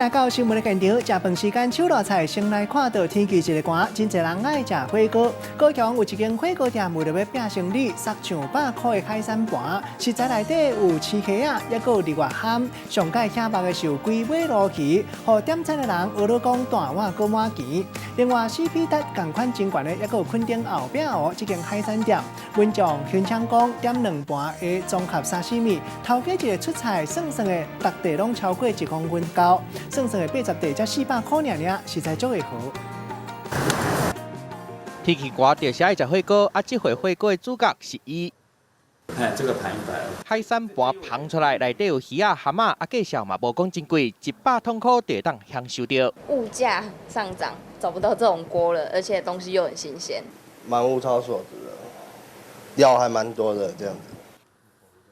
來到新聞的現場，食飯時間手熱菜，先來看到天氣一个寒，真濟人愛食火鍋。高雄有一間火鍋店，為著欲拼生意，殺上百箍的海產盤，食材內底有飼蝦仔，抑閣有日月蚶，上蓋顯目的是有龜尾鱸魚，予點餐的人學咧講大碗閣滿鉗。另外，CP 值仝款真懸的，抑閣有墾丁後壁湖這間海產店，民眾現場講點兩盤的綜合沙西米，頭家一个出菜算算的，逐塊攏超過1公分高。算算的80塊才400箍爾爾，實在足會好。天氣寒就是愛食火鍋，啊，這回火鍋的主角是伊。哎，這個盤120。海產盤捧出來，內底有魚仔、蚶仔，啊，價數嘛無講真貴，100通箍就會當享受著。物價上漲，找不到這種鍋了，而且東西又很新鮮。蠻物超所值的，料還蠻多的，這樣子。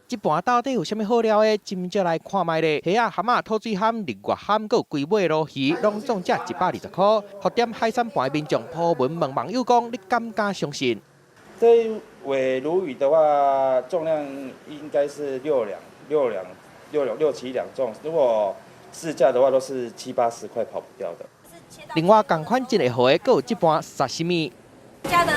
這盤到底有啥物好料的？斟酌來看覓咧。蝦仔、蚶仔、土水蚶、日月蚶，閣有龜尾鱸魚，攏總才120箍。予點海產盤的民眾 po 文問網友講：你敢敢相信？這一尾鱸魚的話，重量應該是6兩、6兩、6兩、六七兩重。如果市價的話，都是七八十塊，跑不掉的。另外，仝款真會好的，閣有這盤沙西米。家的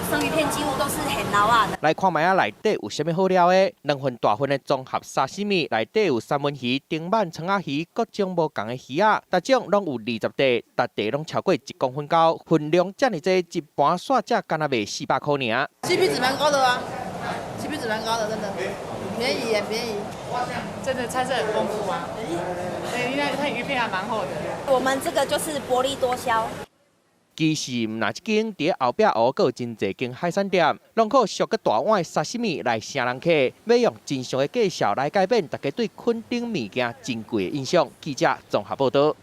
生魚片幾乎都是很老啊的。來看覓仔內底有啥物好料的？兩份大份的綜合沙西米，內底有三文魚、丁鰻、鯧仔魚，各種無仝的魚仔，逐種攏有20塊，逐塊攏超過1公分高，分量遮爾濟，一盤煞才干焦賣400箍爾。 CP 值蠻高的啊，CP 值蠻高的，真的，便宜也便宜。真的菜色很豐富啊，對，因為它魚片還蠻厚的。我們這個就是薄利多銷。其實毋但這間，佇後壁湖閣有真濟間海產店，攏靠俗閣大碗的沙西米來吸人客，欲用真俗的價數來改變大家對墾丁物件真貴的印象。記者綜合報導。